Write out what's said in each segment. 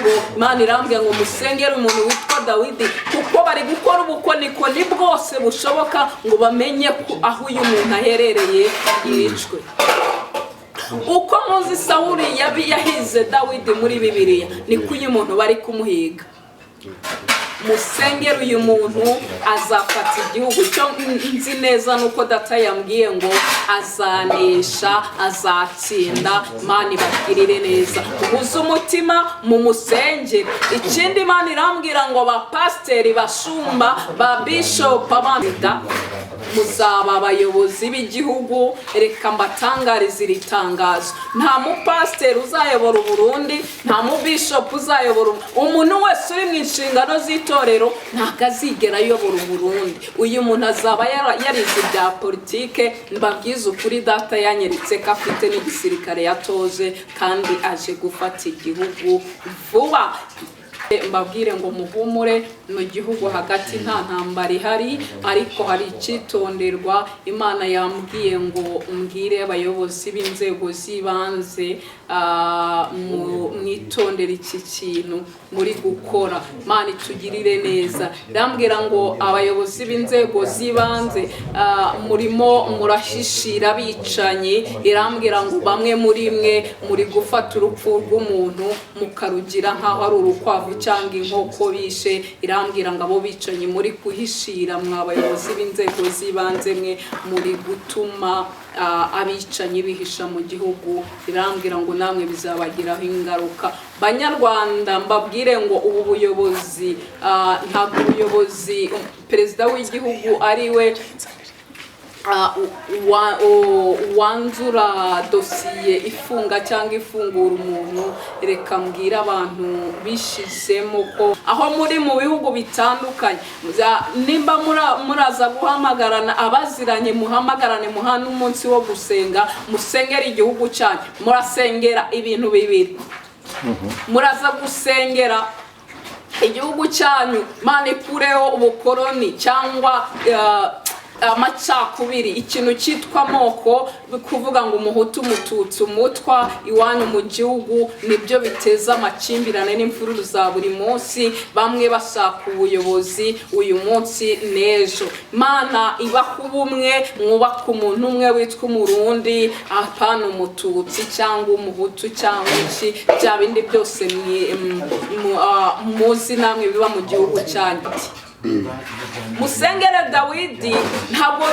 ngo Imana irambwira ngo musengere umuntu witwa Dawidi, kuko bari gukora ubukonikoni bwose bushoboka ngo bamenye ko aho uyu muntu aherereye yicwe. Uko muzi Sawuli yahize Dawidi muri Bibiliya, niko uyu muntu bari kumuhiga. Musengere uyu muntu, azafata igihugu. Icyo nzi neza nuko data yambwiye ngo azanesha, azatsinda. Imana ibagirire neza, uhuze umutima mu musengere. Ikindi, Imana irambwira ngo ba pasiteri, bashumba, ba bishopu, abandida, muzaba abayobozi b'igihugu. Reka mbatangarize iri tangazo: nta mupasiteri uzayobora Uburundi, nta mubishopu uzayobora. Umuntu wese uri mu inshingano z'itorero ntabwo azigera ayobora Uburundi. Uyu muntu azaba yarize ibya politike. Mbabwize ukuri, data yanyeretse ko afite n'igisirikare yatoje, kandi aje gufata igihugu vuba. Mbabwire ngo muhumure, mu gihugu hagati nta ntambara ihari, ariko hari icyitonderwa. Imana yambwiye ngo mbwire abayobozi b'inzego z'ibanze, mwitondere iki kintu muri gukora. Imana itugirire neza. Irambwira ngo abayobozi b'inzego z'ibanze, murimo murahishira abicanyi. Irambwira ngo bamwe muri mwe muri gufata urupfu rw'umuntu mukarugira nk'aho ari urukwavu cyangwa inkoko bishe. Irambwira ngo abo bicanyi muri kuhishira, mwa bayobozi b'inzego z'ibanze mwe, muri gutuma abicanyi bihisha mu gihugu. Irambwira ngo namwe bizabagiraho ingaruka. Banyarwanda, mbabwire ngo ubu buyobozi, ntabwo ubuyobozi perezida w'igihugu ari we wanzura dosiye ifunga cyangwa ifungura umuntu. Reka mbwire abantu bishizemo ko aho muri mu bihugu bitandukanye, nimba muraza guhamagarana abaziranye, muhamagarane, muhane umunsi wo gusenga, musengere igihugu cyanyu. Murasengera ibintu bibiri: muraza gusengera igihugu cyanyu, Imana ikureho ubukoroni cyangwa amacakubiri, ikintu cyitwa amoko, kuvuga ngo umuhutu, umututsi, umutwa, iwanyu mu gihugu nibyo biteza amakimbirane n'imvururu za buri munsi, bamwe bashaka ubuyobozi uyu munsi n'ejo. Imana ibaha ubumwe, mwubaka umuntu umwe witwa umurundi, apana umututsi cyangwa umuhutu cyangwa iki, bya bindi byose muzi namwe biba mu gihugu cyanyu. Musengere Dawidi. Ntabwo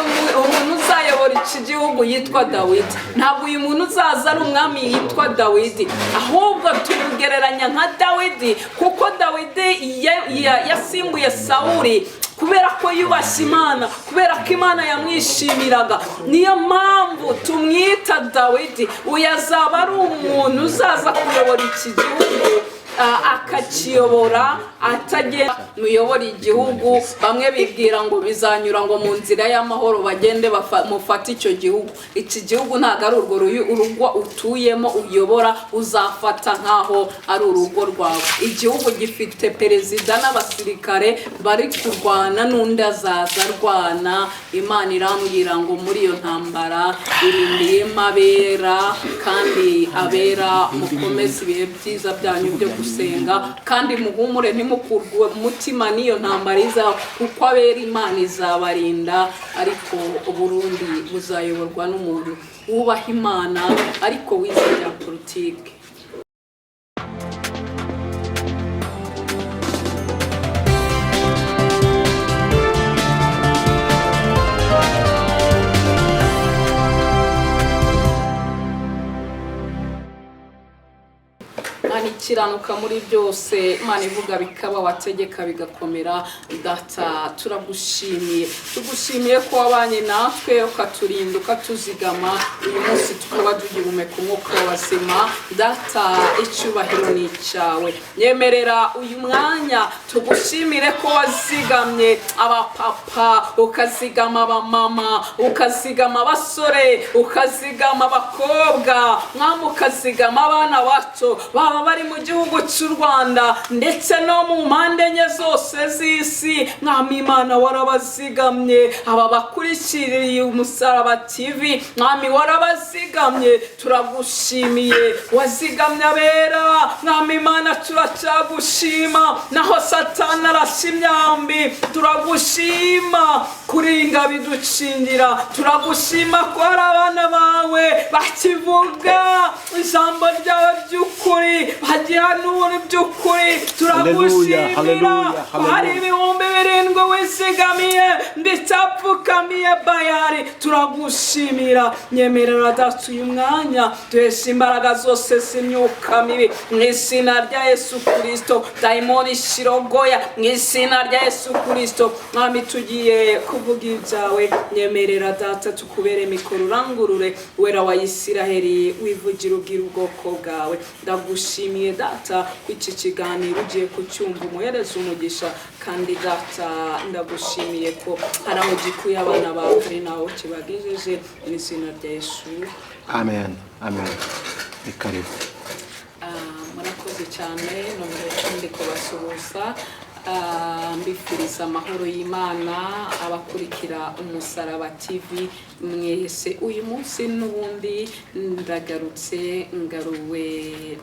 umuntu uzayobora iki gihugu yitwa Dawidi, ntabwo uyu muntu uzaza ari umwami yitwa Dawidi, ahubwo tumugereranya nka Dawidi, kuko Dawidi yasimbuye Sawuli kubera ko yubashye Imana, kubera ko Imana yamwishimiraga. Niyo mpamvu tumwita Dawidi. Uyu azaba ari umuntu uzaza kuyobora iki gihugu, akakiyobora atagenda muyobora igihugu. Bamwe bibwira ngo bizanyura ngo mu nzira y'amahoro, bagende mufate icyo gihugu. Iki gihugu ntabwo ari urwo urugo utuyemo uyobora uzafata nk'aho ari urugo rwawe. Igihugu gifite perezida n'abasirikare bari kurwana, n'undi azaza arwana. Imana irambwira ngo muri iyo ntambara irindiyemo abera, kandi abera mukomeze ibihe byiza byanyu byo gusenga, kandi muhumure, ntimukurwe umutima n'iyo ntambara iza, kuko abera Imana izabarinda. Ariko Uburundi buzayoborwa n'umuntu wubaha Imana ariko wize bya politiki. Imana ikiranuka muri byose, Imana ivuga bikaba, wategeka bigakomera. Data, turagushimiye, tugushimiye ko wabanye natwe, ukaturinda, ukatuzigama, uyu munsi tukaba tugihumeka umwuka w'abazima. Data, icyubahiro ni icyawe. Nyemerera uyu mwanya tugushimire ko wazigamye abapapa, ukazigama abamama, ukazigama abasore, ukazigama abakobwa, mwami, ukazigama abana bato, baba bari mu gihugu cy'u Rwanda ndetse no mu mpande enye zose z'isi. Mwami Imana, warabazigamye. Aba bakurikiriye Umusaraba TV, Mwami, warabazigamye, turagushimiye. Wazigamye abera, Mwami Imana, turacyagushima naho Satani arasha imyambi. Turagushima kuri ingabo idukingira, turagushima ko hari abana bawe bakivuga ijambo ryawe by'ukuri, bagihanura iby'ukuri. Turagushimira Hallelujah, ko hari hallelujah. 7000 wizigamiye ndetse apfukamiye Bayari. Turagushimira. Nyemerera Data, uyu mwanya duhesha imbaraga zose z'imyuka mibi mu izina rya Yesu Kirisito. Dayimoni shirogoya mu izina rya Yesu Kirisito. Mwami, tugiye kuvuga ibyawe. Nyemerera Data, tukubere mikoro, urangurure. Wera wa Isiraheli, wivugira, ubwira ubwoko bwawe. Ndagushimiye Data ko iki kiganiro ugiye kucyumva umuhereza umugisha, kandi Data, ndagushimiye ko hari aho gikuye abana bawe, hari n'aho kibagejeje, mu izina rya Yesu. Amen, amen, ni karibu. Murakoze cyane. Nongeye kandi kubasuhuza, mbifuriza amahoro y'Imana abakurikira Umusaraba TV mwese. Uyu munsi n'ubundi ndagarutse, ngaruwe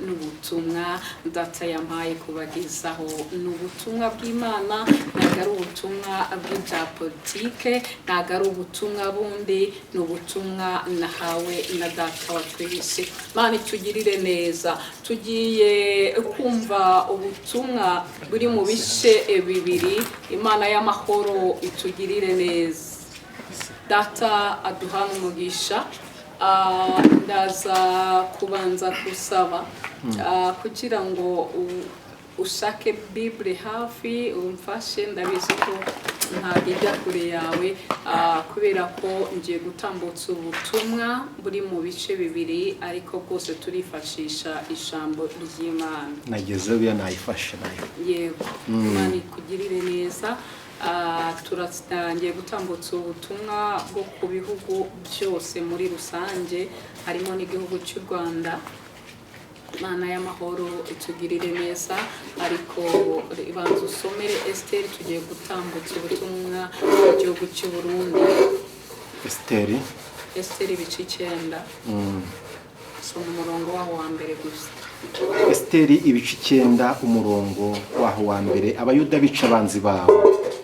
n'ubutumwa Data yampaye kubagezaho. Ni ubutumwa bw'Imana, ntabwo ari ubutumwa bw'ibya politike, ntabwo ari ubutumwa bundi, ni ubutumwa nahawe na Data wa twese. Imana itugirire neza. Tugiye kumva ubutumwa buri mu bice bibiri. Imana y'amahoro itugirire neza, Data aduhana umugisha. Ndaza kubanza gusaba kugira ngo ushake Bible hafi umfashe. Ndabizi ko ntabwo ijya kure yawe, kubera ko ngiye gutambutsa ubutumwa buri mu bice bibiri, ariko bwose turifashisha ijambo ry'Imana. Nagezeyo, buriya nayifashe nayo. Yego, Imana ikugirire neza. Turatangiye gutambutsa ubutumwa bwo ku bihugu byose muri rusange, harimo n'igihugu cy'u Rwanda. Imana y'amahoro itugirire neza. Ariko banza usomere Esiteri, tugiye gutambutsa ubutumwa mu gihugu cy'u Burundi. Esiteri. Esiteri ibice 9, soma umurongo waho wa mbere gusa. Esiteri ibice 9, umurongo waho wa mbere. Abayuda bica abanzi babo.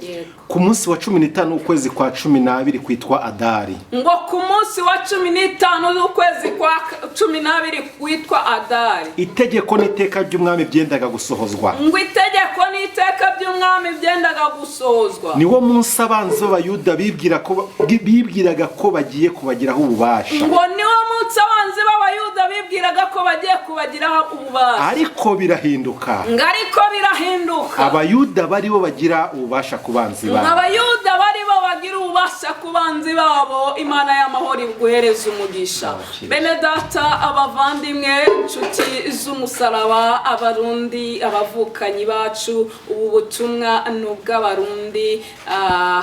Yego. Ku munsi wa 15 w'ukwezi kwa 12 kwitwa Adari. Ngo ku munsi wa 15 z'ukwezi kwa 12 witwa Adari. Itegeko n'iteka ry'umwami byendaga gusohozwa. Ngo itegeko n'iteka by'umwami byendaga gusohozwa. Niwo munsi abanzi b'Abayuda bibwiraga ko bagiye kubagiraho ububasha. Ngo niwo munsi abanzi b'Abayuda bibwiraga ko bagiye kubagiraho ububasha. Ariko birahinduka. Ngo ariko birahinduka. Abayuda bari bo bagira ububasha ku banzi ngo babo. Abayuda bari bo bagira ububasha ku banzi babo. Imana y'amahoro iguhereza umugisha. Abakiriya. Bene Data, abavandimwe, inshuti z'umusaraba, Abarundi, abavukanyi bacu, ubu butumwa ni ubw'Abarundi,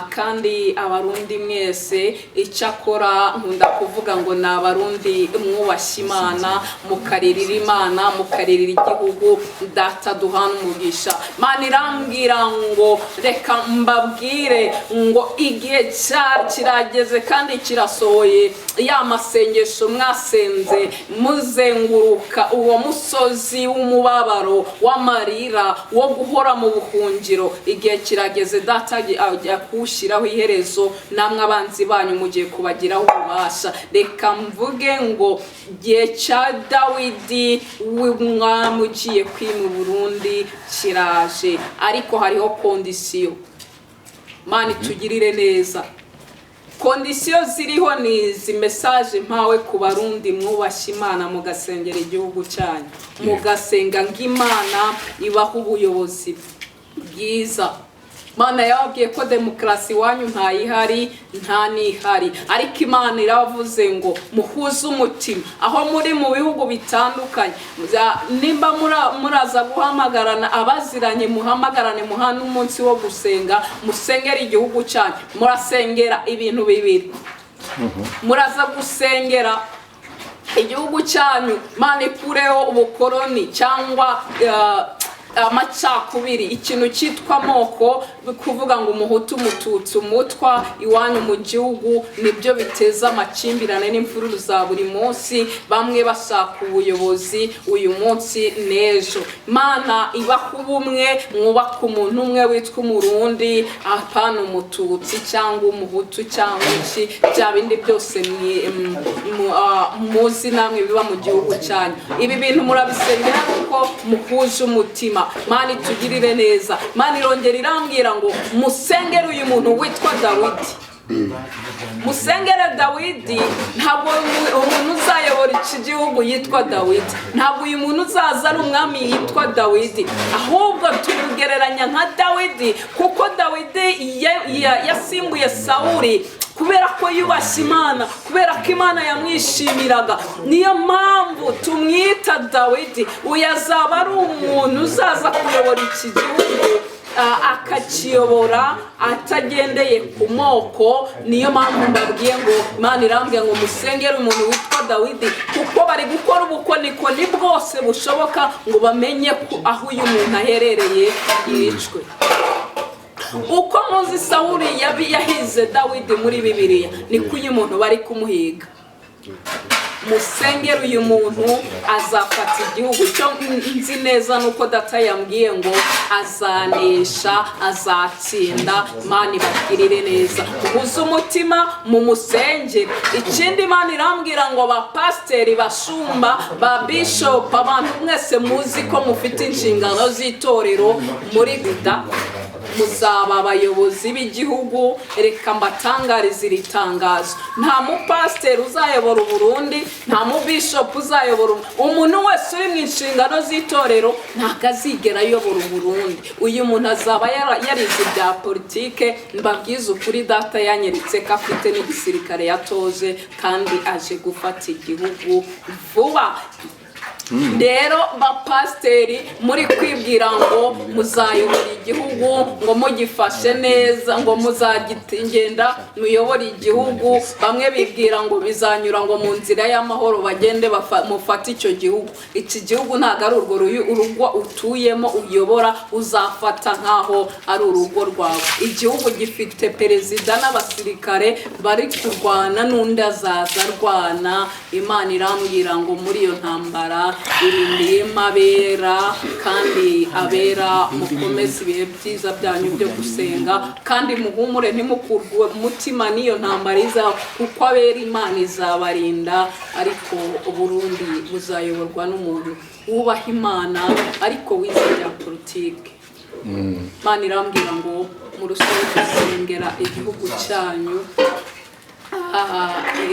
kandi Abarundi mwese, icyakora nkunda kuvuga ngo ni Abarundi mwubashye Imana, mukaririra Imana, mukaririra igihugu. Data duhana umugisha. Imana irambwira ngo reka mbabwire ngo igihe kirageze kandi kirasohoye. Ya masengesho mwasenze muzenguruka uwo musozi w'umubabaro, w'amarira, wo guhora mu buhungiro, igihe kirageze. Data ajya kuwushyiraho iherezo, namwe abanzi banyu mugiye kubagiraho ububasha. Reka mvuge ngo igihe cya Dawidi w'umwami ugiye kwima Burundi kiraje, ariko hariho condition. Mana itugirire neza. Condition ziriho ni izi: message mpawe ku Barundi mwubashye Imana, mugasengera igihugu cyanyu, mugasenga ngo Imana ibahe ubuyobozi bwiza. Imana yababwiye ko demokarasi iwanyu ntayihari, nta n'ihari, ariko Imana irabavuze ngo muhuze umutima aho muri mu bihugu bitandukanye. Nimba muraza guhamagarana, abaziranye muhamagarane, muhane umunsi wo gusenga, musengera igihugu cyanyu. Murasengera ibintu bibiri, muraza gusengera Igihugu cyanyu, Imana ikureho ubukoroni cyangwa amacakubiri, ikintu cyitwa amoko, kuvuga ngo umuhutu, umututsi, umutwa iwanyu mu gihugu, nibyo biteza amakimbirane n'imvururu za buri munsi, bamwe bashaka ubuyobozi uyu munsi n'ejo. Imana ibaha ubumwe, mwubaka umuntu umwe witwa umurundi, apana umututsi cyangwa umuhutu cyangwa iki, bya bindi byose muzi namwe biba mu gihugu cyanyu. Ibi bintu murabisengera kuko muhuje umutima. Mana itugirire neza. Mana irongera irambwira ngo musengere uyu muntu witwa Dawidi, musengere Dawidi. Ntabwo umuntu uzayobora iki gihugu yitwa Dawidi, ntabwo uyu muntu uzaza ari umwami yitwa Dawidi, ahubwo tumugereranya nka Dawidi, kuko Dawidi yasimbuye Sawuli kubera ko yubashye Imana, kubera ko Imana yamwishimiraga. Niyo mpamvu tumwita Dawidi. Uyu azaba ari umuntu uzaza kuyobora iki gihugu, akakiyobora atagendeye ku moko. Niyo mpamvu mbabwiye ngo Imana irambwiye ngo musengere umuntu witwa Dawidi, kuko bari gukora ubukonikoni bwose bushoboka ngo bamenye ko aho uyu muntu aherereye yicwe. Uko muzi Sawuli yahize Dawidi muri Bibiliya, niko uyu muntu bari kumuhiga. Musengere uyu muntu, azafata igihugu. Icyo nzi neza ni uko data yambwiye ngo azanesha, azatsinda. Imana ibagirire neza, uhuze umutima mu musengere. Ikindi, Imana irambwira ngo ba pasiteri, bashumba, ba bishopu, abantu mwese muzi ko mufite inshingano z'itorero muri guda, muzaba abayobozi b'igihugu. Reka mbatangarize iri tangazo: nta mupasiteri uzayobora Uburundi, nta mubishopu uzayobora. Umuntu wese uri mu inshingano z'itorero ntabwo azigera ayobora Uburundi. Uyu muntu azaba yarize ibya politike. Mbabwize ukuri, data yanyeretse ko afite n'igisirikare yatoje, kandi aje gufata igihugu vuba. Rero bapasiteri muri kwibwira ngo muzayobora igihugu, ngo mugifashe neza, ngo muzagenda muyobore igihugu, bamwe bibwira ngo bizanyura ngo mu nzira y'amahoro, bagende mufate icyo gihugu. Iki gihugu ntabwo ari urwo urugo utuyemo uyobora, uzafata nk'aho ari urugo rwawe. Igihugu gifite perezida n'abasirikare bari kurwana, n'undi azaza arwana. Imana irambwira ngo muri iyo ntambara irindiyemo abera, kandi abera mukomeze ibihe byiza byanyu byo gusenga, kandi muhumure, ntimukurwe umutima n'iyo ntambara iza, kuko abera Imana izabarinda. Ariko Uburundi buzayoborwa n'umuntu wubaha Imana ariko wize bya politike. Imana irambwira ngo murusheho gusengera igihugu cyanyu.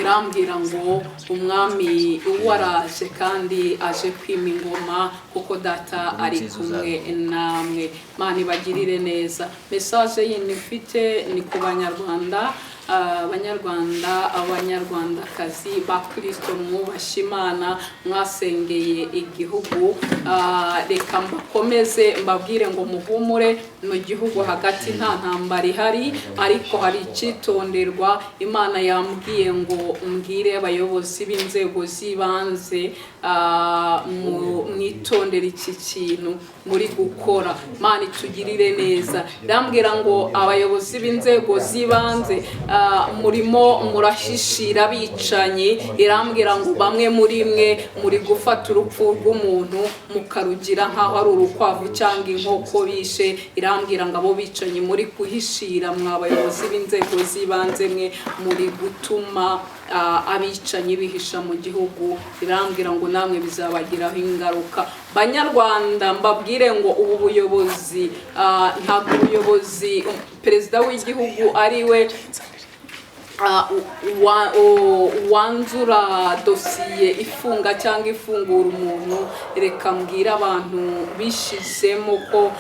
Irambwira ngo umwami waraje kandi aje kwima ingoma, kuko data ari kumwe namwe. Imana ibagirire neza. Message yindi mfite ni ku banyarwanda, abanyarwanda, abanyarwandakazi ba Kirisito mwubashye Imana, mwasengeye igihugu. Reka mbakomeze, mbabwire ngo muhumure, mu gihugu hagati nta ntambara ihari, ariko hari icyitonderwa. Imana yambwiye ngo mbwire abayobozi b'inzego z'ibanze, mwitondere iki kintu muri gukora. Imana itugirire neza. Irambwira ngo abayobozi b'inzego z'ibanze, murimo murahishira abicanyi. Irambwira ngo bamwe muri mwe muri gufata urupfu rw'umuntu mukarugira nk'aho ari urukwavu cyangwa inkoko bishe. Irambwira ngo abo bicanyi muri kuhishira, mwa bayobozi b'inzego z'ibanze mwe, muri gutuma abicanyi bihisha mu gihugu. Irambwira ngo namwe bizabagiraho ingaruka. Banyarwanda, mbabwire ngo ubu buyobozi, ntabwo ubuyobozi perezida w'igihugu ari we wanzura dosiye ifunga cyangwa ifungura umuntu. Reka mbwire abantu bishizemo ko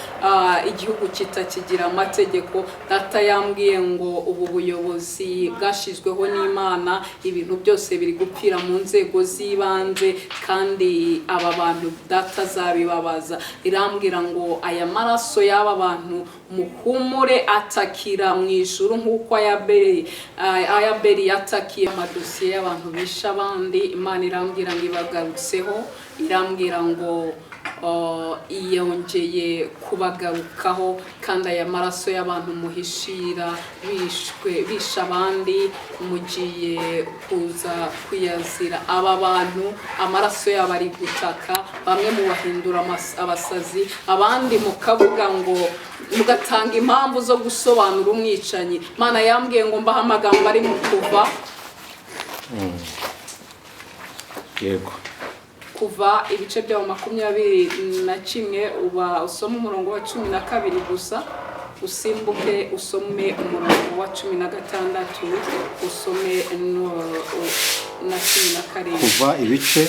igihugu kitakigira amategeko. Data yambwiye ngo ubu buyobozi bwashyizweho n'Imana, ibintu byose biri gupfira mu nzego z'ibanze, kandi aba bantu data azabibabaza. Irambwira ngo aya maraso y'aba bantu, muhumure, atakira mu ijuru nk'uko ayabereye. Ayaberi yatakiye amadosiye y'abantu bishe abandi. Imana irambwira ngo ibagarutseho, irambwira ngo yongeye kubagarukaho, kandi aya maraso y'abantu muhishira bishwe, bishe abandi, mugiye kuza kuyazira. Aba bantu amaraso yabo ari gutaka, bamwe mubahindura abasazi, abandi mukavuga ngo mugatanga impamvu zo gusobanura umwicanyi. Mana yambwiye ngo mbahe amagambo ari mu Kuva. Yego. Kuva ibice byawo 21, uba usome umurongo wa 12 gusa, usimbuke usome umurongo wa 16, usome na 17. Kuva ibice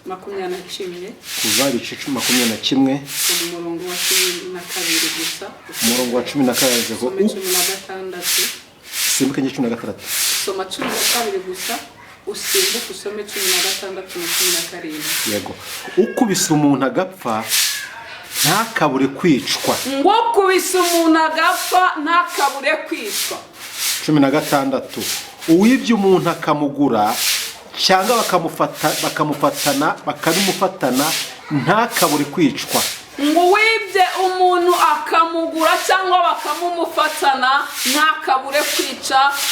21. Kuva ibice 21. Usoma umurongo wa 12 gusa. Umurongo wa 12. Usome 16. Simbuke njye 16. Soma 12 gusa, usimbuke usome 16 na 17. Yego. Ukubise umuntu agapfa ntakabure kwicwa. Ngo kubisa umuntu agapfa ntakabure kwicwa. 16. Uwibye umuntu akamugura cyangwa bakamufata, bakamufatana, bakabimufatana, ntakabure kwicwa. Ngo uwibye umuntu akamugura cyangwa bakamumufatana ntakabure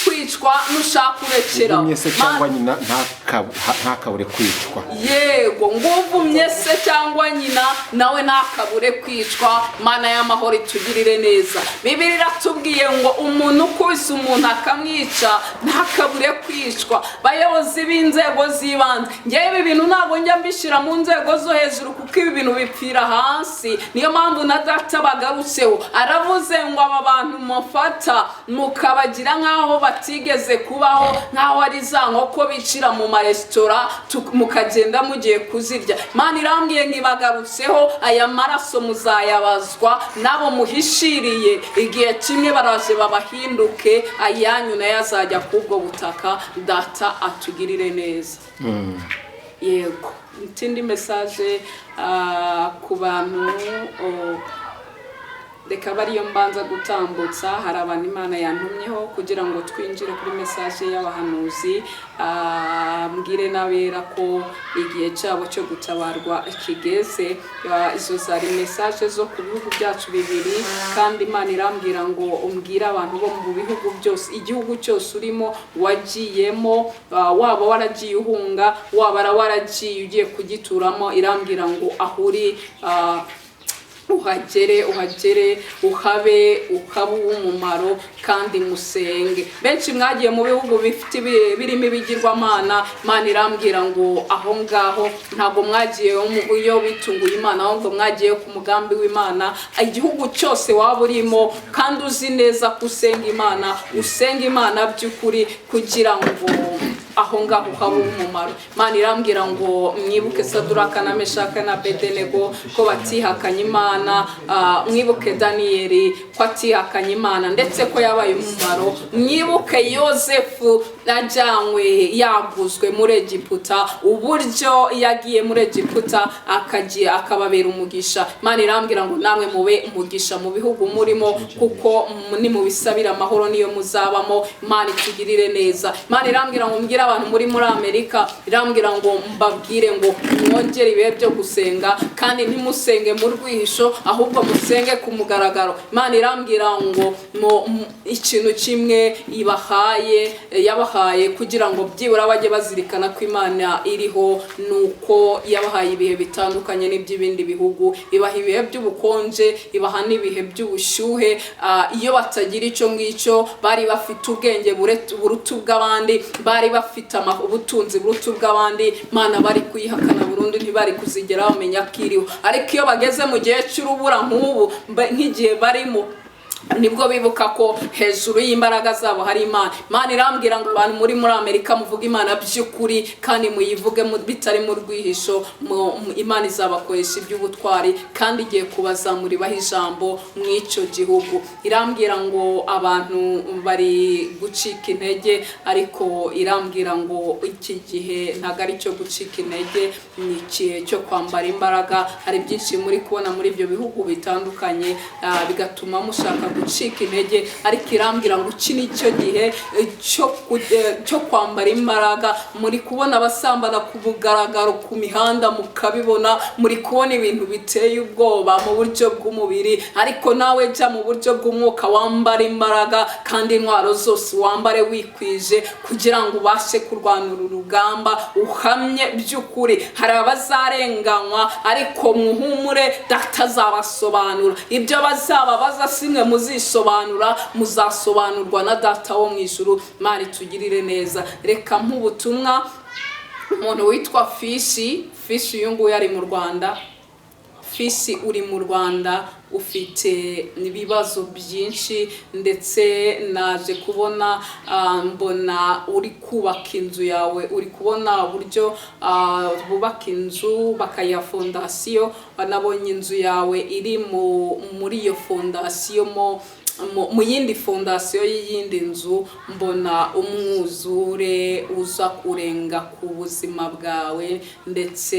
kwicwa, nushaka urekera. Uvumye se cyangwa nyina ntakabure kwicwa. Yego, ngo uvumye se cyangwa nyina nawe ntakabure kwicwa. Mana y'amahoro itugirire neza. Bibiri iratubwiye ngo umuntu ukubise umuntu akamwica ntakabure kwicwa. Bayobozi b'inzego z'ibanze, ngewe ibi bintu ntabwo njya mbishyira mu nzego zo hejuru, kuko ibi bintu bipfira hasi. Niyo mpamvu na data bagarutseho, aravuze ngo aba bantu mufata mukabagira nk'aho batigeze kubaho, nk'aho ari za nkoko bicira mu maresitora, mukagenda mugiye kuzirya. Imana irambwiye ngo ibagarutseho, aya maraso muzayabazwa n'abo muhishiriye. Igihe kimwe baraje babahinduke, ayanyu nayo azajya k'ubwo butaka. Data atugirire neza. Yego, ikindi message ku bantu, reka abe ariyo mbanza gutambutsa. Hari abantu Imana yantumyeho kugira ngo twinjire kuri message y'abahanuzi. Mbwire n'abera ko igihe cyabo cyo gutabarwa kigeze. Izo zari message zo ku bihugu byacu bibiri, kandi Imana irambwira ngo umbwire abantu bo mu bihugu byose, igihugu cyose urimo wagiyemo, waba waragiye uhunga, waba waragiye ugiye kugituramo, irambwira ngo aho uri uhagere, uhagere, uhabe, ukaba uw'umumaro, kandi musenge. Benshi mwagiye mu bihugu bifite birimo ibigirwamana. Imana irambwira ngo aho ngaho ntabwo mwagiye iyo bitunguye Imana, ahubwo mwagiye ku mugambi w'Imana. Igihugu cyose waba urimo kandi uzi neza ko usenga Imana, usenga Imana by'ukuri, kugira ngo aho ngaho haba umumaro. Imana irambwira ngo mwibuke Saduraka na Meshaka na Bedenego ko batihakanye Imana, mwibuke Daniyeli ko atihakanye Imana ndetse ko yabaye umumaro, mwibuke Yosefu ajyanywe yaguzwe muri Egiputa, uburyo yagiye muri Egiputa akagiye akababera umugisha. Imana irambwira ngo namwe mube umugisha mu bihugu murimo, kuko nimubisabira amahoro niyo muzabamo. Imana itugirire neza. Imana irambwira ngo mbwire abantu muri Amerika, irambwira ngo mbabwire ngo mwongere ibihe byo gusenga, kandi ntimusenge mu rwihisho, ahubwo musenge ku mugaragaro. Imana irambwira ngo ikintu kimwe ibahaye, yabahaye kugira ngo byibura bajye bazirikana ko Imana iriho, nuko yabahaye ibihe bitandukanye n'iby'ibindi bihugu. Ibaha ibihe by'ubukonje, ibaha n'ibihe by'ubushyuhe. Iyo batagira icyo ngicyo, bari bafite ubwenge buruta ubw'abandi, bari bafite ubutunzi buruta ubw'abandi, Imana bari kuyihakana burundu, ntibari kuzigera bamenya ko iriho. Ariko iyo bageze mu gihe cy'urubura nk'ubu, nk'igihe barimo, nibwo bibuka ko hejuru y'imbaraga zabo hari Imana. Imana irambwira ngo abantu muri Amerika muvuge Imana by'ukuri, kandi muyivuge bitari mu rwihisho. Imana izabakoresha iby'ubutwari, kandi igiye kubazamura ibaha ijambo mw'icyo gihugu. Irambwira ngo abantu bari gucika intege, ariko irambwira ngo iki gihe ntabwo ari icyo gucika intege, ni igihe cyo kwambara imbaraga. Hari byinshi muri kubona muri ibyo bihugu bitandukanye, bigatuma mushaka gucika intege, ariko irambwira ngo iki ni cyo gihe cyo kwambara imbaraga. Muri kubona abasambana ku mugaragaro ku mihanda, mukabibona, muri kubona ibintu biteye ubwoba mu buryo bw'umubiri, ariko nawe jya mu buryo bw'umwuka wambara imbaraga, kandi intwaro zose wambare wikwije, kugira ngo ubashe kurwana uru rugamba uhamye by'ukuri. Hari abazarenganywa, ariko muhumure, Data azabasobanura. Ibyo bazababaza simwe muzisobanura, muzasobanurwa na Data wo mu ijuru. Imana itugirire neza. Reka nk'ubutumwa umuntu witwa Fishi. Fishi uyu nguyu ari mu Rwanda. Fisi, uri mu Rwanda, ufite ibibazo byinshi, ndetse naje kubona, mbona uri kubaka inzu yawe, uri kubona uburyo bubaka inzu bakayiha fondasiyo. Nabonye inzu yawe iri muri iyo fondasiyo, mo mu yindi fondasiyo y'iyindi nzu. Mbona umwuzure uza kurenga ku buzima bwawe, ndetse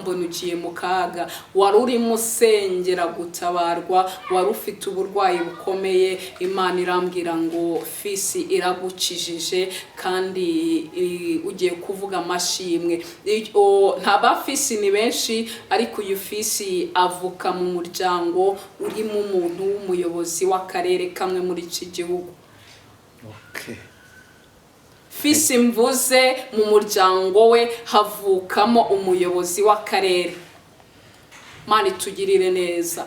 mbona ugiye mu kaga. Wari urimo usengera gutabarwa, wari ufite uburwayi bukomeye. Imana irambwira ngo Fisi iragukijije, kandi ugiye kuvuga amashimwe. Nta ba Fisi ni benshi, ariko uyu Fisi avuka mu muryango urimo umuntu w'umuyobozi w'akarere kamwe muri iki gihugu. Fisi mvuze, mu muryango we havukamo umuyobozi w'akarere. Mana itugirire neza.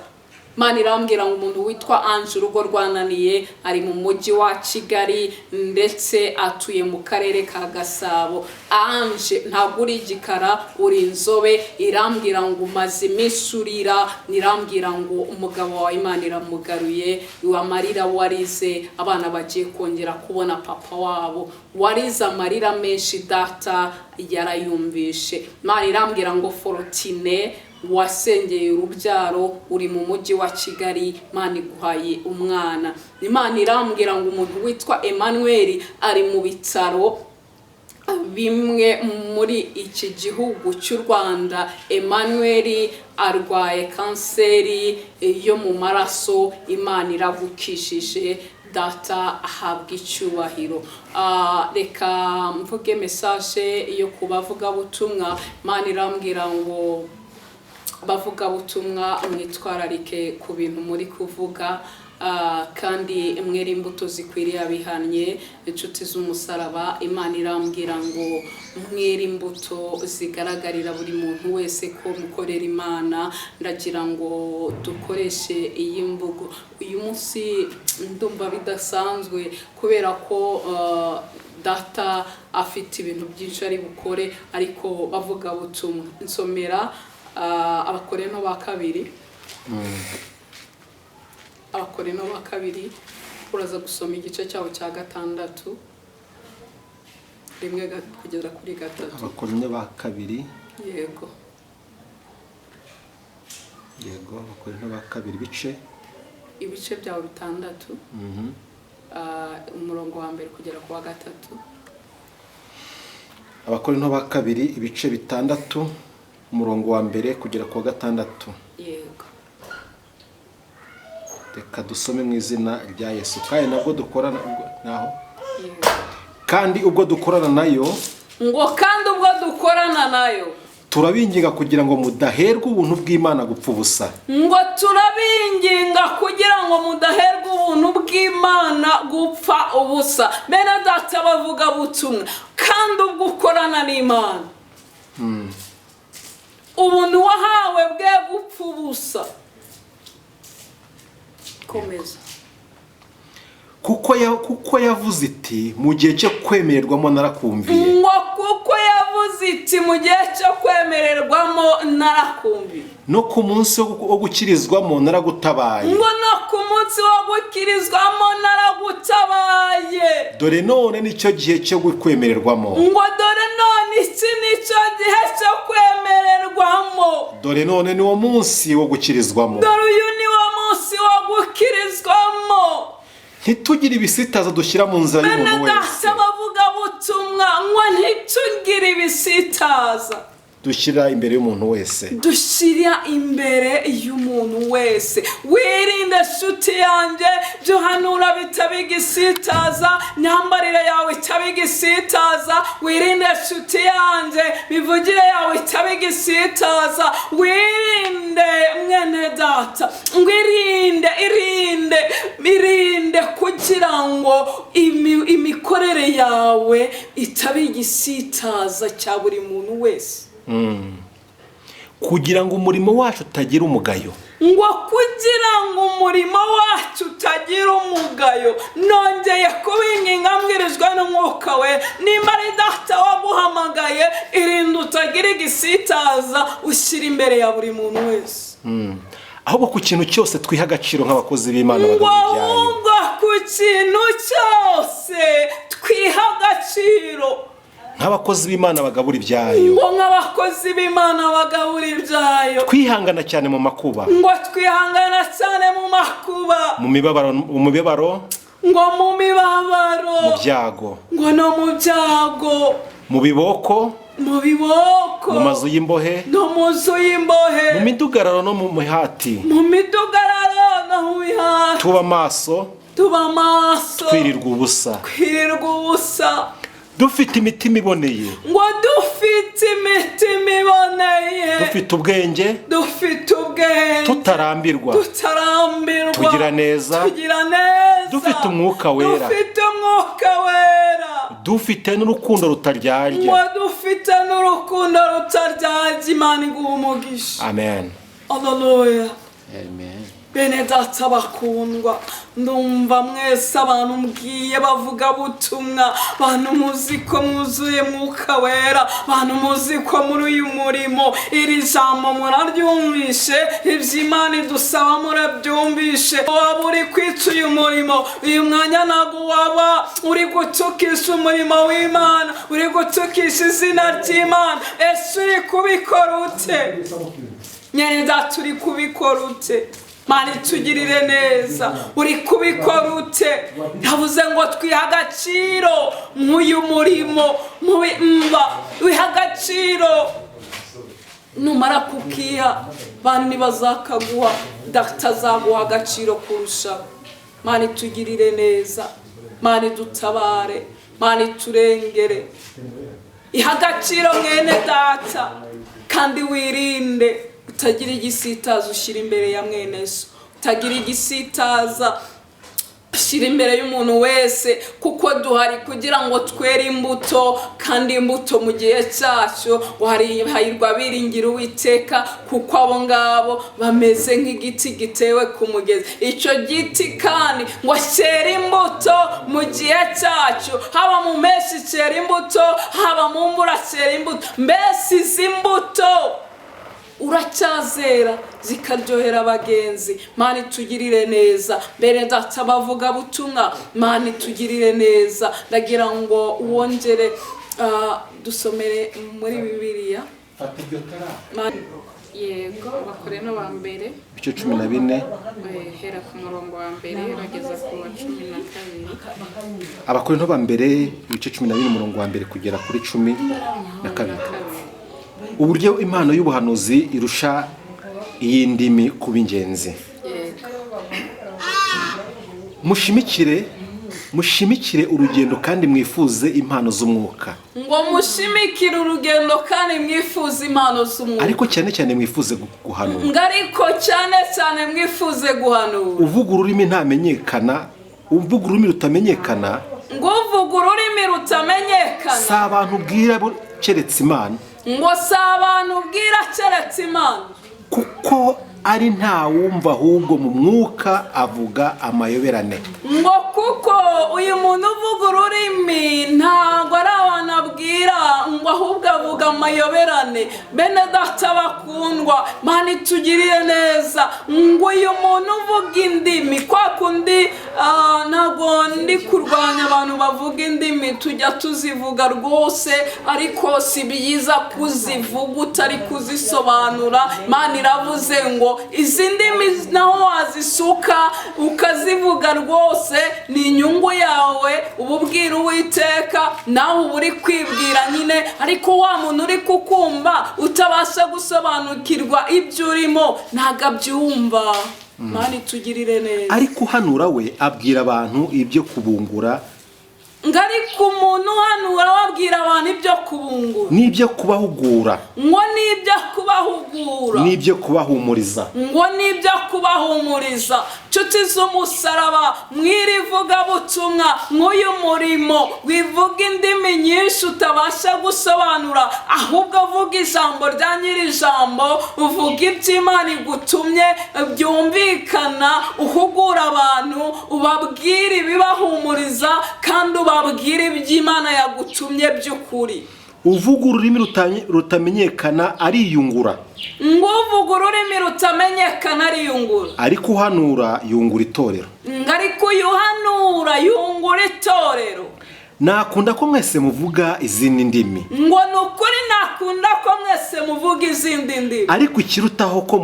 Mana irambwira ngo umuntu witwa Ange, urugo rwananiye, ari mu mujyi wa Kigali, ndetse atuye mu karere ka Gasabo. Ange, ntabwo uri igikara, uri inzobe. Irambwira ngo umaze iminsi urira. Irambwira ngo umugabo wawe Imana iramugaruye. Amarira warize, abana bagiye kongera kubona papa wabo. Warize amarira menshi, Data yarayumvishe. Imana irambwira ngo Forotine, wasengeye urubyaro, uri mu mujyi wa Kigali, Imana iguhaye umwana. Imana irambwira ngo umuntu witwa Emmanuel ari mu bitaro bimwe muri iki gihugu cy'u Rwanda. Emmanuel arwaye kanseri yo mu maraso. Imana iragukijije, Data ahabwa icyubahiro. Reka mvuge message yo ku bavugabutumwa. Imana irambwira ngo bavugabutumwa, mwitwararike ku bintu muri kuvuga, kandi mwere imbuto zikwiriye abihannye. Inshuti z'umusaraba, Imana irambwira ngo mwere imbuto zigaragarira buri muntu wese ko mukorera Imana. Ndagira ngo dukoreshe iyi mvugo uyu munsi. Ndumva bidasanzwe kubera ko Data afite ibintu byinshi ari bukore, ariko bavuga butumwa, nsomera Abakorino ba kabiri. Abakorino ba kabiri, uraza gusoma igice cyawo cya 6, 1 kugera kuri 3. Abakorino ba kabiri. Yego. Yego, Abakorino ba kabiri, ibice Ibice byawo 6, umurongo wa mbere kugera ku wa 3. Abakorino ba kabiri, ibice 6, umurongo wa mbere kugera ku wa 6. Yego. Reka dusome mu izina rya Yesu. Kandi nabwo dukorana naho Yego. kandi ubwo dukorana nayo, Ngo kandi ubwo dukorana nayo, turabinginga kugira ngo mudaherwa ubuntu bw'Imana gupfa ubusa. Ngo turabinginga kugira ngo mudaherwa ubuntu bw'Imana gupfa ubusa. Bene Data bavuga butumwa, kandi ubwo ukorana n'Imana, ubuntu wahawe bwe gupfa ubusa. Komeza. Kuko yavuze iti: "Mu gihe cyo kwemererwamo narakumviye." Ngo kuko yavuze iti: "Mu gihe cyo kwemererwamo narakumviye." "No ku munsi wo gukirizwamo naragutabaye." Ngo no ku munsi wo gukirizwamo naragutabaye. Dore none nicyo gihe cyo kwemererwamo. Ngo dore none iki nicyo gihe cyo kwemererwamo. Dore none niwo munsi wo gukirizwamo. Dore uyu ni wo munsi wo gukirizwamo. Ntitugire ibisitaza dushyira mu nzira Bene y'umuntu wese. Data bavuga butumwa, ngo ntitugire ibisitaza. Dushyira imbere y'umuntu wese. Dushyira imbere y'umuntu wese. Wirinde, nshuti yanjye, byo uhanura bitaba igisitaza, myambarire yawe itaba igisitaza. Wirinde, nshuti yanjye, mivugire yawe itaba igisitaza. Wirinde, mwene data, ngo irinde, irinde, irinde, kugira ngo imikorere yawe itaba igisitaza cya buri muntu wese. Kugira ngo umurimo wacu utagira umugayo. Ngo kugira ngo umurimo wacu utagira umugayo. Nongeye kubinginga mbwirijwe n'Umwuka we, nimba ari Data waguhamagaye, irinda utagira igisitaza ushyira imbere ya buri muntu wese. Ahubwo ku kintu cyose twiha agaciro nk'abakozi b'Imana ngo bagabura ibyayo. Ahubwo ku kintu cyose twiha agaciro nk'abakozi b'Imana bagabura ibyayo. Ngo nk'abakozi b'Imana bagabura ibyayo. Twihangana cyane mu makuba. Ngo twihangana cyane mu makuba. Mu mibabaro, mu mibabaro. Ngo mu mibabaro. Mu byago. Ngo no mu byago. Mu biboko. Mu biboko. Mu mazu y'imbohe. No mu nzu y'imbohe. Mu midugararo no mu mihati. Mu midugararo no mu mihati. Tuba maso. Tuba maso. Twirirwa ubusa. Twirirwa ubusa. Dufite imitima iboneye. Ngo dufite imitima iboneye. Dufite ubwenge. Dufite ubwenge. Tutarambirwa. Tutarambirwa. Tugira neza. Tugira neza. Dufite Umwuka Wera. Dufite Umwuka Wera. Dufite n'urukundo rutaryarya. Ngo dufite n'urukundo rutaryarya. Imana iguha umugisha. Amen. Haleluya. Amen. Bene data bakundwa, ndumva mwese abantu mbwiye bavuga butumwa, bantu muzi ko mwuzuye Mwuka Wera, bantu muzi ko muri uyu murimo, iri jambo muraryumvishe, iby'Imana idusaba murabyumvishe. Waba uri kwica uyu murimo uyu mwanya, ntabwo waba uri gutukisha umurimo w'Imana, uri gutukisha izina ry'Imana. Ese uri kubikora ute, nyene data? Uri kubikora ute? Mana itugirire neza. Uri kubikora ute? Yavuze ngo twihe agaciro nk'uyu murimo mba wiha agaciro. Numara kukiha, bantu ntibazakaguha, data azaguha agaciro kurushaho. Mana itugirire neza, Mana idutabare, Mana iturengere. Iha agaciro, mwene data, kandi wirinde utagira igisitaza ushyira imbere ya mwene so, utagira igisitaza ushyira imbere y'umuntu wese, kuko duhari kugira ngo twere imbuto, kandi imbuto mu gihe cyacyo. Ngo hahirwa abiringira Uwiteka, kuko abo ngabo bameze nk'igiti gitewe ku mugezi. Icyo giti kandi ngo cyera imbuto mu gihe cyacyo, haba mu mpeshyi cyera imbuto, haba mu mvura cyera imbuto. Mbese izi mbuto uracyazera zikaryohera abagenzi? Mana itugirire neza. Mbere data bavuga butumwa, Mana itugirire neza. Ndagira ngo wongere dusomere muri Bibiliya. Fata iryo tara. Yego, Abakorinto ba mbere. Ibice 14. Hera ku murongo wa mbere bageza ku wa 12. Abakorinto ba mbere, ibice 14, umurongo wa mbere kugera kuri 12. Kabiri. Uburyo impano y'ubuhanuzi irusha iy'indimi kuba ingenzi. Yego. Mushimikire, mushimikire urugendo kandi mwifuze impano z'umwuka. Ngo mushimikire urugendo kandi mwifuze impano z'umwuka. Ariko cyane cyane mwifuze guhanura. Ngo ariko cyane cyane mwifuze guhanura. Uvuga ururimi ntamenyekana, uvuga ururimi rutamenyekana, Ngo uvuga ururimi rutamenyekana, si abantu ubwira bo keretse Imana, ngo si abantu ubwira keretse Imana, kuko ari nta wumva, ahubwo mu mwuka avuga amayoberane. Ngo kuko uyu muntu uvuga ururimi ntabwo ari abantu abwira, ngo ahubwo avuga amayoberane. Bene data bakundwa, Mana itugirire neza. Ngo uyu muntu uvuga indimi kwa kundi Ntabwo ndi kurwanya abantu bavuga indimi, tujya tuzivuga rwose, ariko si byiza kuzivuga utari kuzisobanura. Imana iravuze ngo izi ndimi naho wazisuka ukazivuga rwose ni inyungu yawe, uba ubwira Uwiteka, nawe uba uri kwibwira nyine, ariko wa muntu uri kukumva utabasha gusobanukirwa ibyo urimo ntabwo abyumva. Imana itugirire neza. Ariko uhanura we abwira abantu ibyo kubungura, Ngo ariko umuntu uhanura wabwira abantu ibyo kubungura, n'ibyo kubahugura, ngo n'ibyo kubahugura, n'ibyo kubahumuriza. Ngo n'ibyo kubahumuriza. Nshuti z'umusaraba, mw'iri vugabutumwa, nk'uyu murimo, wivuga indimi nyinshi utabasha gusobanura, ahubwo vuga ijambo rya nyiri ijambo, uvuga iby'Imana igutumye byumvikana, uhugura abantu, ubabwire ibibahumuriza, kandi ubabwire iby'Imana yagutumye by'ukuri. Uvuga ururimi rutamenyekana ariyungura, Ngo uvuga ururimi rutamenyekana ariyungura, ariko uhanura yungura itorero. Ngo ariko uyu uhanura yungura itorero. Nakunda ko mwese muvuga izindi ndimi, Ngo ni ukuri nakunda ko mwese muvuga izindi ndimi, ariko ikirutaho ko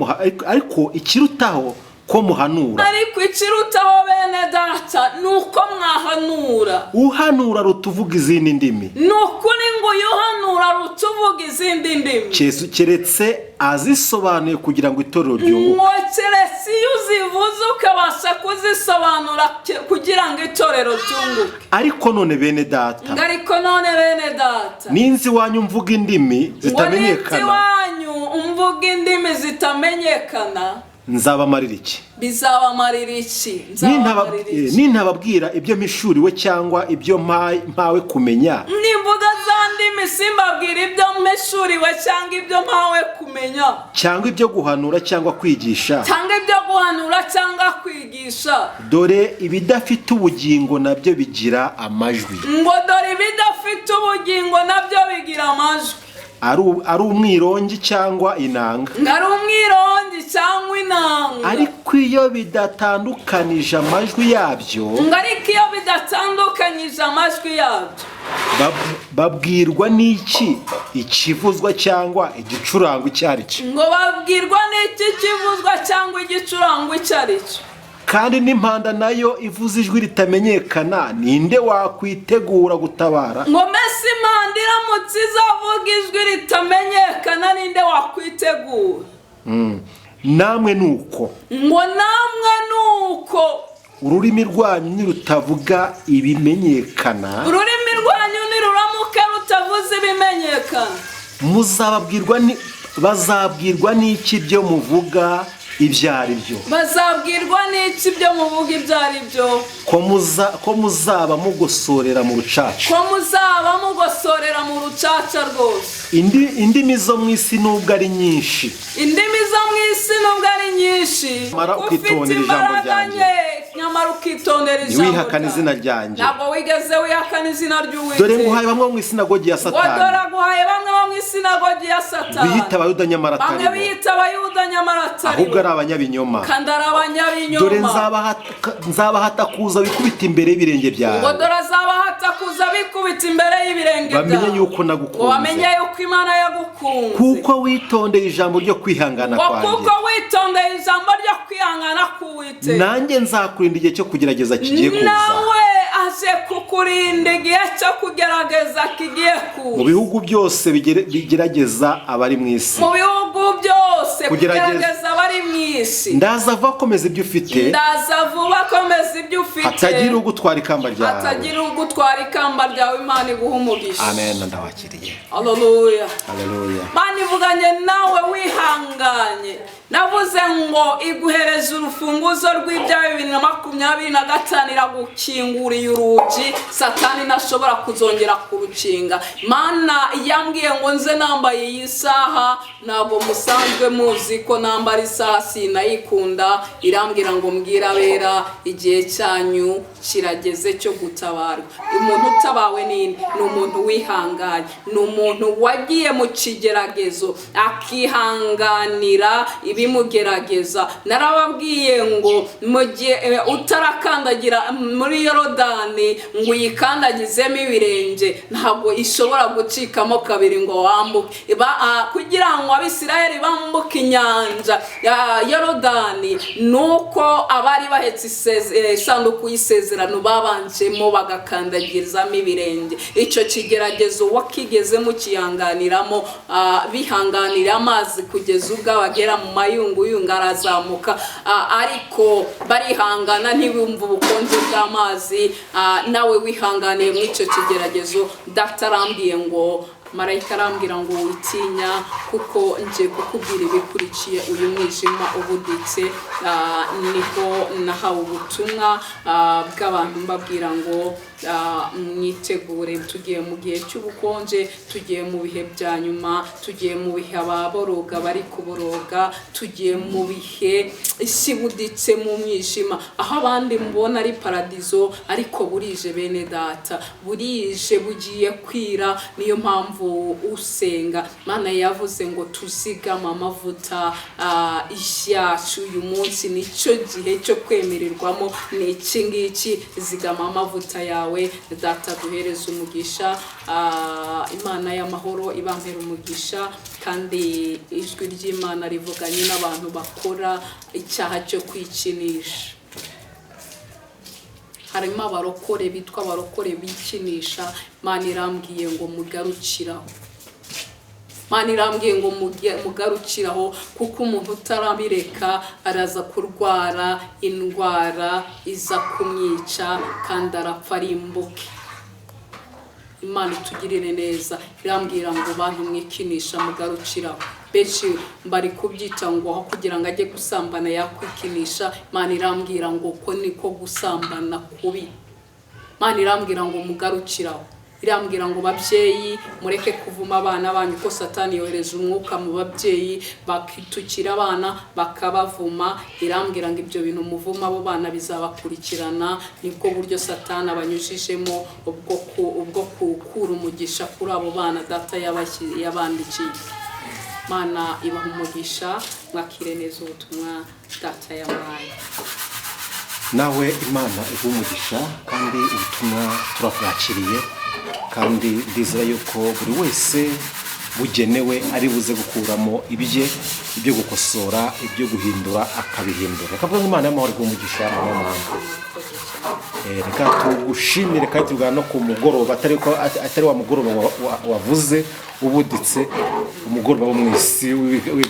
muhanura. Ariko ikirutaho, bene data, ni uko mwahanura. Uhanura aruta uvuga izindi ndimi, Ni ukuri ngo uyu uhanura aruta uvuga izindi ndimi, keretse azisobanuye kugira ngo itorero ryunguke. Ngo keretse iyo uzivuze ukabasha kuzisobanura kugira ngo itorero ryunguke. Ariko none, bene data, Ngo ariko none, bene data, ninza iwanyu mvuga indimi ngo ninza zitamenyekana, iwanyu umvuga indimi zitamenyekana, nzabamarira iki? Bizabamarira iki? Nzabamarira iki? Nintababwira ibyo mpishuriwe cyangwa ibyo mpawe kumenya, Nimvuga za ndimi simbabwira ibyo mpishuriwe cyangwa ibyo mpawe kumenya, cyangwa ibyo guhanura cyangwa kwigisha, cyangwa ibyo guhanura cyangwa kwigisha, dore ibidafite ubugingo nabyo bigira amajwi, ngo dore ibidafite ubugingo nabyo bigira amajwi, ari umwirongi cyangwa inanga, ngo ari umwirongi cyangwa inanga, ariko iyo bidatandukanije amajwi yabyo, ngo ariko iyo bidatandukanyije amajwi yabyo, babwirwa n'iki ikivuzwa cyangwa igicurangwa icyo ari cyo? Ngo babwirwa n'iki kivuzwa cyangwa igicurangwa icyo ari cyo? Kandi n'impanda nayo ivuze ijwi ritamenyekana, ninde wakwitegura gutabara? Ngo mbese impanda iramutse izavuga ijwi ritamenyekana, ninde wakwitegura? Namwe ni uko, Ngo namwe ni uko, ururimi rwanyu nirutavuga ibimenyekana, ururimi rwanyu niruramuka rutavuze ibimenyekana, muzababwirwa ni bazabwirwa n'iki ibyo muvuga ibyo ari byo? Bazabwirwa n'iki ibyo muvuga ibyo ari byo? Ko muzaba mugosorera mu rucaca. Ko muzaba mugosorera mu rucaca rwose. Indimi zo mu isi nubwo ari nyinshi, Indimi zo mu isi nubwo ari nyinshi, Nyamara ufite ukitondera ijambo imbaraga ryanjye. nke, nyamara ukitondera ijambo Ntiwihakane ryanjye. izina ryanjye. Ntabwo wigeze wihakana izina Dore ry'Uwiteka. nguhaye bamwe bo mu isinagogi ya Ngo Satani, dore aguhaye bamwe bo mu isinagogi ya Satani, biyita Abayuda nyamara bamwe atari bo, biyita Abayuda nyamara atari ahubwo bo, ari abanyabinyoma. Kandi ari abanyabinyoma. Dore nzabahata kuza bikubita imbere y'ibirenge Ngo byawe, dore azabahata kuza bikubita imbere y'ibirenge bamenye byawe, yuko ngo nagukunze, bamenye yuko Imana yagukunze, kuko witondeye ijambo ryo kwihangana ngo kwanjye. kuko witondeye ijambo ryo kwihangana k'Uwiteka. Nanjye nzakurinda igihe cyo kugerageza kigiye kuza, Nawe aje kukurinda igihe cyo kugerageza kigiye mu kuza, bihugu byose bigerageza abari mu isi. Mu bihugu byose Kugerageza. kugerageza abari mu isi. Ndaza vuba, komeza ibyo ufite, Ndaza vuba, komeza ibyo ufite, hatagira ugutwara ikamba ryawe. Hatagira ugutwara ikamba ryawe. Imana iguha umugisha. Amen, ndawakiriye. Haleluya. Haleluya. Mana ivuganye nawe wihanganye. Navuze ngo iguhereza urufunguzo rw'ibyawe 2025, iragukinguriye urugi, Satani ntashobora kuzongera kurukinga. Mana yambwiye ngo nze nambaye iyi saha. Ntabwo musanzwe muzi ko nambara isaha, sinayikunda. Irambwira ngo mbwire abera, igihe cyanyu kirageze cyo gutabarwa. Umuntu utabawe nini? Ni umuntu wihanganye, ni umuntu wagiye mu kigeragezo akihanganira. Ibimugerageza, narababwiye ngo mu gihe utarakandagira muri Yorodani ngo uyikandagizemo ibirenge, ntabwo ishobora gucikamo kabiri ngo wambuke. Kugira ngo Abisirayeli bambuke inyanja ya Yorodani, nuko abari bahetse isanduku y'isezerano babanjemo bagakandagirizamo ibirenge. Icyo kigeragezo wakigezemo, ukihanganiramo, bihanganira amazi kugeza ubwo abagera mu mayunguyungu arazamuka, ariko barihangana, ntibumve ubukonje bw'amazi. Nawe wihanganiye muri icyo kigeragezo. Data arambwiye ngo, marayika arambwira ngo: "Witinya, kuko ngiye kukubwira ibikurikiye uyu mwijima ubuditse." Niho nahawe ubutumwa bw'abantu, mbabwira ngo mwitegure, tugiye mu gihe cy'ubukonje, tugiye mu bihe bya nyuma, tugiye mu bihe ababoroga bari kuboroga, tugiye mu bihe isi ibuditse mu mwijima, aho abandi mubona ari paradizo, ariko burije, bene data, burije, bugiye kwira. Niyo mpamvu usenga. Mana yavuze ngo tuzigame amavuta yacu. Uyu munsi nicyo gihe cyo kwemererwamo, ni iki ngiki: zigama amavuta yawe. Data duhereze umugisha. Imana y'amahoro ibampera umugisha. Kandi ijwi ry'Imana rivuganye n'abantu bakora icyaha cyo kwikinisha. Harimo abarokore bitwa abarokore bikinisha. Imana irambwiye ngo mugarukiraho. Imana irambwiye ngo mugarukiraho, kuko umuntu utarabireka araza kurwara indwara iza kumwica, kandi arapfa arimbuke. Imana itugirire neza. Irambwira ngo: "Bantu mwikinisha, mugarukiraho." Benshi bari kubyita ngo aho kugira ngo ajye gusambana yakwikinisha. Imana irambwira ngo ko niko gusambana kubi. Imana irambwira ngo mugarukiraho. Irambwira ngo: "Babyeyi, mureke kuvuma abana banyu," ko Satani yohereza umwuka mu babyeyi, bakitukira abana, bakabavuma. Irambwira ngo ibyo bintu muvuma abo bana bizabakurikirana. Nibwo buryo Satani abanyujijemo ubwo gukura umugisha kuri abo bana data yabandikiye. Mana ibaha umugisha, mwakire neza ubutumwa data yabaye. Nawe Imana iguha umugisha, kandi ubutumwa turabwakiriye, kandi ndizera yuko buri wese bugenewe ari buze gukuramo ibye, ibyo gukosora, ibyo guhindura akabihindura. Reka mvuge ngo Imana y'amahoro iguhe umugisha, mama. Reka tugushimire, kandi tugana no ku mugoroba, atari ko atari wa mugoroba wavuze ubuditse, umugoroba wo mu isi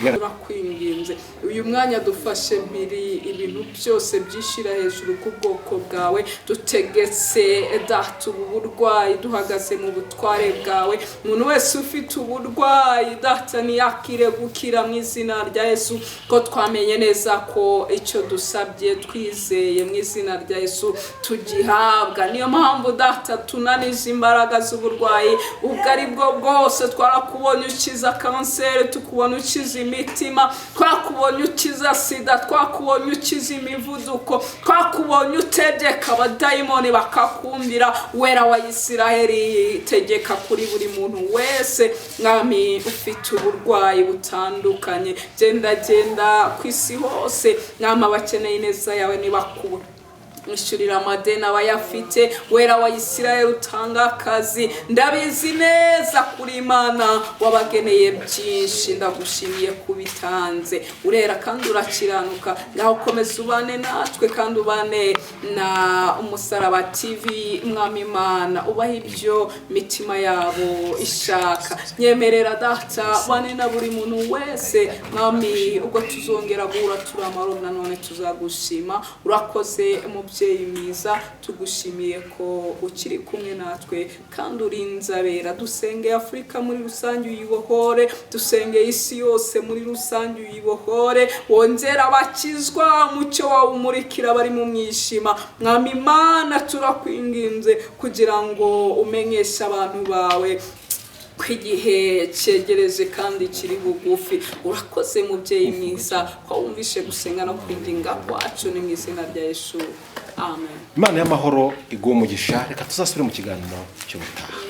Turakwinginze, uyu mwanya dufashe mpiri ibintu byose byishyira hejuru ku bwoko bwawe. Dutegetse, data, ubu burwayi, duhagaze mu butware bwawe. Umuntu wese ufite uburwayi, data, ntiyakire gukira mu izina rya Yesu, ko twamenye neza ko icyo dusabye twizeye mu izina rya Yesu tugihabwa. Niyo mpamvu, data, tunaniza imbaraga z'uburwayi ubwo ari bwo bwose. Twarakubonye ukiza kanseri, tukubona ukiza imitima, twakubonye ukiza sida, twakubonye ukiza imivuduko, twakubonye utegeka abadayimoni bakakumvira. Wera wa Isiraheli, tegeka kuri buri muntu wese, mwami, ufite uburwayi butandukanye. Genda, genda ku isi hose, mwami, abakeneye ineza yawe ntibakubure. Mwishyurira amadeni abayafite. Wera wa Isirayeli, utanga akazi. Ndabizi neza kuri Imana wabageneye byinshi. Ndagushimiye kubitanze. Urera kandi urakiranuka. Ngaho komeza ubane natwe, kandi ubane na Umusaraba TV. Mwami Imana, ubaha ibyo mitima yabo ishaka. Nyemerera, data, ubane na buri muntu wese. Mwami, ubwo tuzongera guhura turi amahoro nanone, tuzagushima. Urakoze, mubyeyi mwiza. Tugushimiye ko ukiri kumwe natwe kandi uri inzabera. Dusenge Afurika muri rusange, uyibohore. Dusenge isi yose muri rusange, uyibohore. Wongere abakizwa, umucyo wawe umurikira abari mu mwijima. Mwami Imana, turakwinginze kugira ngo umenyeshe abantu bawe ko igihe cyegereje kandi kiri bugufi. Urakoze, mubyeyi mwiza, ko wumvishe gusenga no kwinginga kwacu. Ni mu izina rya Yesu, amen. Imana y'amahoro iguha umugisha. Reka tuzasubire mu kiganiro cy'ubutaha.